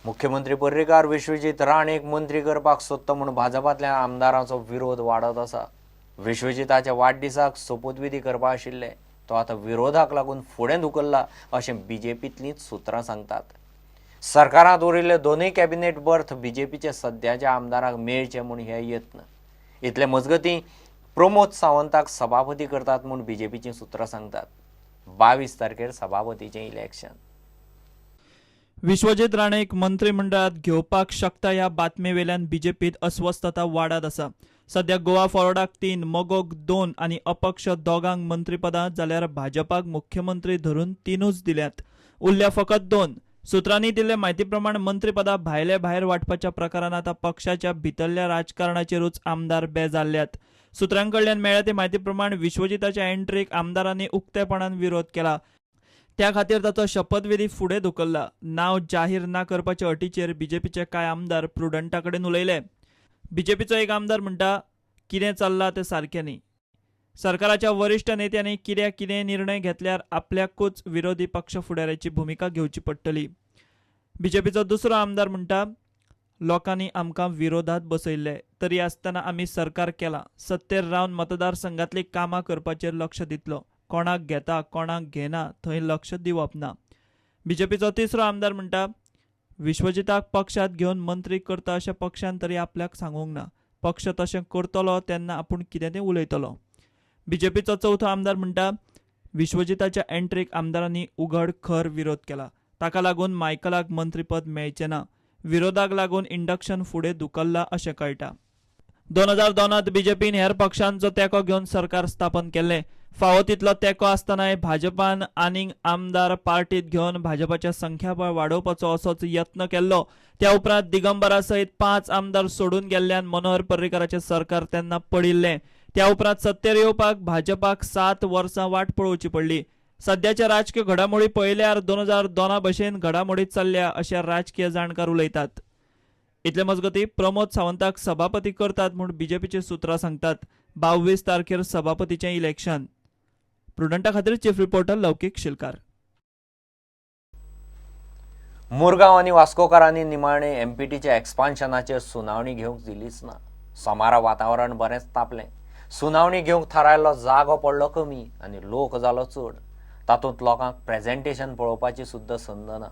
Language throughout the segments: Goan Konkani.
मुख्यमंत्री पर्रीकार विश्वजीत राणेक मंत्री करपाक सोदता म्हूण भाजपांतल्या आमदारांचो विरोध वाडत आसा. विश्वजिताच्या वाडदिसाक सोपूतविधी करपा आशिल्ले तो आतां विरोधाक लागून फुडें धुकल्ला अशें बीजेपींतलींच सुत्रां सांगतात. सरकारांत उरिल्ले दोनूय कॅबिनेट बर्थ बीजेपीचे सद्याच्या आमदारांक मेळचे म्हूण हे यत्न. इतले मजगतीं प्रमोद सावंताक सभापती करतात म्हूण बीजेपीचीं सुत्रां सांगतात. 22 तारखेर सभापतीचें इलेक्शन. विश्वजीत राणेक मंत्रिमंडळात घेवपाक शकता ह्या बातमेवेल्यान बीजेपीत अस्वस्थता वाडत आसा. सध्या गोवा फॉरवर्डाक 3, मगोक 2 आनी अपक्ष 2 मंत्रीपदां जाल्यार भाजपाक मुख्यमंत्री धरून 3च दिल्यात, उरल्या फकत 2. सूत्रांनी दिल्ले म्हायती प्रमाण मंत्रीपदां भायले भायर वांटपाच्या प्रकारान आतां पक्षाच्या भितरल्या राजकारणाचेरूच आमदार बेजारल्यात. सूत्रां कडल्यान मेळ्ळ्या ते म्हायती प्रमाण विश्वजिताच्या एंट्रीक आमदारांनी उक्तेपणान विरोध केला. त्या खातीर ताचो शपथविधी फुडें धुकल्ला. नांव जाहीर ना करपाच्या अटीचेर बीजेपीचे कांय आमदार प्रुडंटा कडेन उलयले. बीजेपीचो एक आमदार म्हणटा, कितें चल्लां तें सारकें न्ही. सरकाराच्या वरिश्ठ नेत्यांनी कित्याक कितें निर्णय घेतल्यार आपल्याकूच विरोधी पक्ष फुडाऱ्याची भुमिका घेवची पडटली. बीजेपीचो दुसरो आमदार म्हणटा, लोकांनी आमकां विरोधात बसयल्ले तरी आसतना आमी सरकार केलां. सत्तेर रावन मतदारसंघातली कामां करपाचेर लक्ष दितलो. कोणाक घेता कोणाक घेना थंय लक्ष दिवप ना. बीजेपीचो तिसरो आमदार म्हणटा, विश्वजिताक पक्षात घेवन मंत्री करता अशें पक्षान तरी आपल्याक सांगूंक ना. पक्ष तशें करतलो तेन्ना आपूण कितें तें उलयतलो. बीजेपीचो चवथो आमदार म्हणटा, विश्वजिताच्या एंट्रीक आमदारांनी उघड खर विरोध केला. ताका लागून मायकलाक मंत्रीपद मेळचें ना. विरोधाक लागून इंडक्शन फुडें धुकल्ला अशें कळटा. 2002 बीजेपीन हेर पक्षांचो तेंको घेवन सरकार स्थापन केल्लें. फावो तितलो तेंको आसतनाय भाजपान आनीक आमदार पार्टीत घेवन भाजपाचें संख्याबळ वाडोवपाचो असोच यत्न केल्लो. त्या उपरांत दिगंबरा सयत 5 आमदार सोडून गेल्ल्यान मनोहर पर्रीकाराचें सरकार तेन्ना पडिल्लें. त्या उपरांत सत्तेर येवपाक भाजपाक 7 वर्सां वाट पळोवची पडली. सद्याच्या राजकीय घडामोडी पळयल्यार 2002 भशेन घडामोडी चल्ल्या अशें राजकीय जाणकार उलयतात. इतले मजगतीं प्रमोद सावंताक सभापती करतात म्हूण बीजेपीची सुत्रां सांगतात. 22 तारखेर सभापतीचें इलेक्शन. प्रुडंटा खातीर चीफ रिपोर्टर लौकीक शिलकार. मुरगांव आनी वास्कोकारांनी निमाणे एमपीटीच्या एक्सपान्शनाचेर सुनावणी घेवंक दिलीच ना. सोमारा वातावरण बरेंच तापलें. सुनावणी घेवंक थारायल्लो जागो पडलो कमी आनी लोक जालो चड. तातूंत लोकांक प्रेजेंटेशन पळोवपाची सुद्दां संद ना.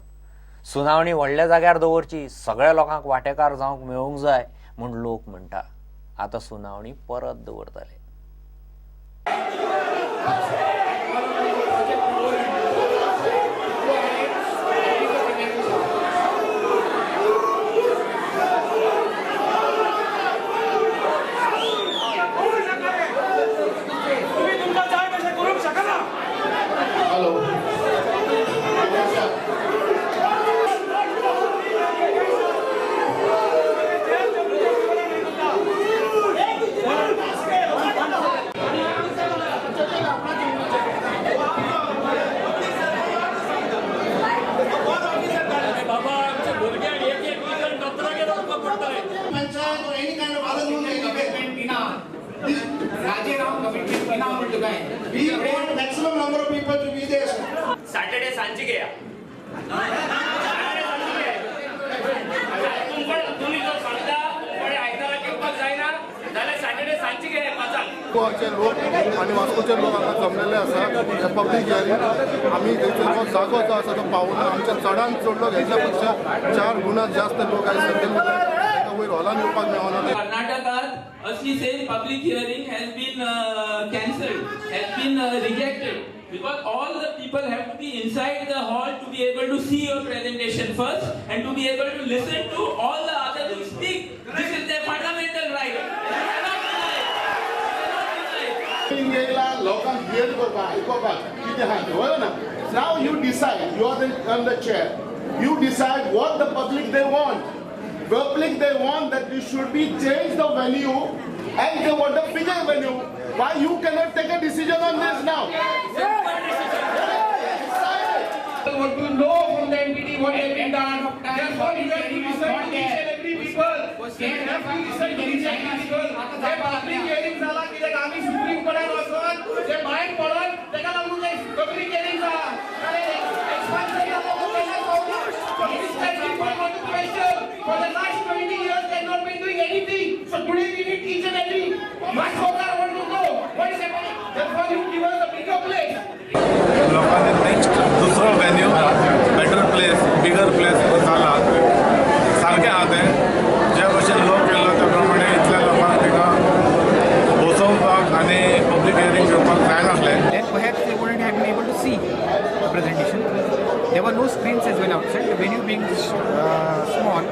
सुनावणी व्हडल्या जाग्यार दवरची, सगळ्या लोकांक वांटेकार जावंक मेळूंक जाय म्हूण लोक म्हणटा. आतां सुनावणी परत दवरतले. We want maximum number of people to be there. Saturday सांजे गया. तुम्ही जो सांगता तुमकडे आयतारा घेवपाक जायना जाल्यार सॅटर्डे सांजे घेया 5. गोवाचे लोक आनी वास्कोचे लोक हांगा जमलेले आसा. पब्लीक हियरींग आमी थंयसर जागो जो आसा तो पावना. आमच्या चडान चड लोक हेच्या पेक्षा 4 गुणा जास्त लोक आयज सकयल ताका वयर हॉलान येवपाक मेळना. कर्नाटकात असली same public hearing has been cancelled, has been rejected because all the people have to be inside the hall to be able to see your presentation first and to be able to listen to all the others who speak. This is their fundamental right. You cannot deny. लोकांक here करपाक आयकोपाक कितें आहा तें बरोबर ना. Now you decide, you are on the chair. You decide what the public they want. Public they want that you should be change the venue and they want a bigger venue. Why you cannot take a decision on this now? I want to know from the MPT what has been done. Therefore, you have to listen to each and every people. You have to listen to each and every people. Hey public hearing जाला कित्याक आमी सुप्रीम कोर्टान वचोन जे भायर पडोन तेका लागून पब्लीक हियरिंग जाला. एक्सपान्शन जाला. see the presentation. There were no screens as well outside, the venue being small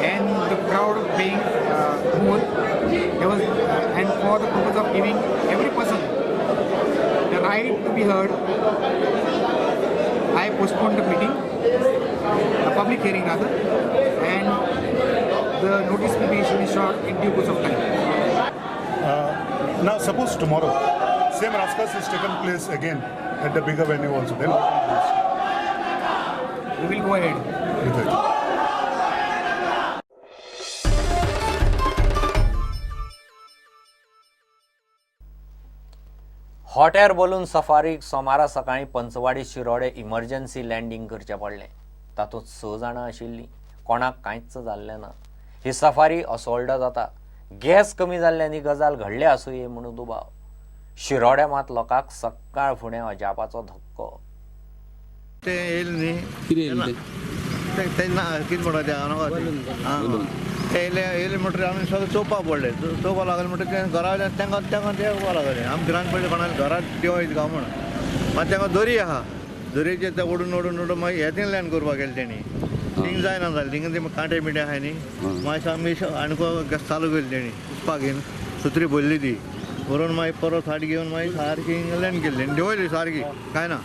and the crowd being more. There was, and for the purpose of giving every person the right to be heard, I postponed the meeting, the public hearing rather, and the notice will be issued short in due course of time. Now suppose tomorrow, same rascals is taken place again at the bigger venue also, then what we will go ahead with it. Hot air balloon सफारीक सोमारा सकाळीं पंचवाडी शिरोडे इमर्जन्सी लँडींग करचें पडलें. तातूंत 6 जाणां आशिल्लीं, कोणाक कांयच जाल्लें ना. ही सफारी असोल्डा जाता. गॅस कमी जाल्ल्यान ही गजाल घडल्या आसुये म्हणून दुबाव. शिरोड्या मात लोकांक सकाळ फुडें अजापाचो धक्को. ते येयले न्ही कितें ते ना कितें म्हणटा ते ते येयले येयले म्हणटकीर आमी सगळें चोवपाक पडलें. चोवपाक लागले म्हणटकीर ते घरा वयल्यान तांकां तांकां देंवपाक लागले. आमी भिरांत पडली कोणाक घरांत देंवयत काय म्हूण. मागीर तांकां दोरी आहा, दोरयेचेर ते ओडून ओडून ओडून मागीर हे थिंगल्यान करपाक गेले तेणी. थिंग जायना जालें, थिंगा ते कांटे बिंटे आहाय न्ही. मागीर आमी आणको गॅस चालू केली तेणी, उसपाक घेवन सुत्री भरली ती भरून मागीर परत फाटी घेवन मागीर सारकी लँड केली आनी देंवयली सारकी, कांय ना.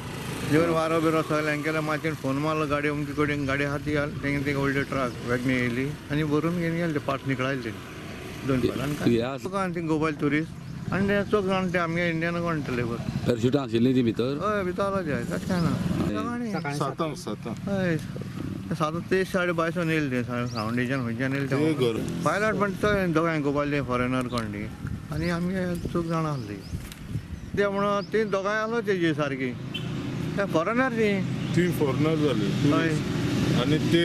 देंवन वारो बिरो सगळें केलें. मागीर तेणी फोन मारलो गाडी अमकी कडेन गाडी आहा ती तेंगे तेंगे व्हडली ट्रक वॅगनी येयली आनी भरून घेवन गेले. पार्ट निकळायले तेणी दोन पार्ट. आनी ती गोबायल ट्युरिस्ट आनी ते चोग जाण ते आमगे इंडियन कोण ते लेबर. पॅराशुटां आशिल्लीं ती भितर? हय, भितर आसले. तशें कांय ना. सातांक सातांक हय, 7 ते 22:30 येयले ते सावंडेच्यान खंयच्यान येयले ते. पायलट पण दोगांय गोबायले फॉरेनर कोण ती आनी आमगे चोग जाणां आसली ते. म्हणून ती दोगांय आसलो तेजी सारकी ते फॉरेनर ती. ती फॉरेनर जाली. हय. आनी ते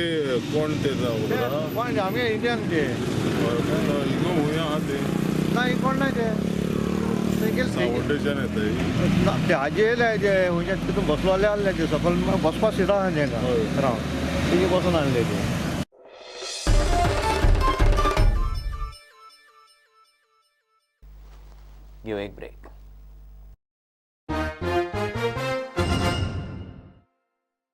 कोण ते कोण आमगे इंडियन ते. हिंगा हुंय आहा ते ना, ही कोण ना ते सावंडेच्यान येता. ना ते हाजे येयले ते खंयच्या तितून बसलोले आहले ते सकयल बसपा सिटां आहा तेंकां रावन तेजे बसून आणले ते. घेवं एक ब्रेक.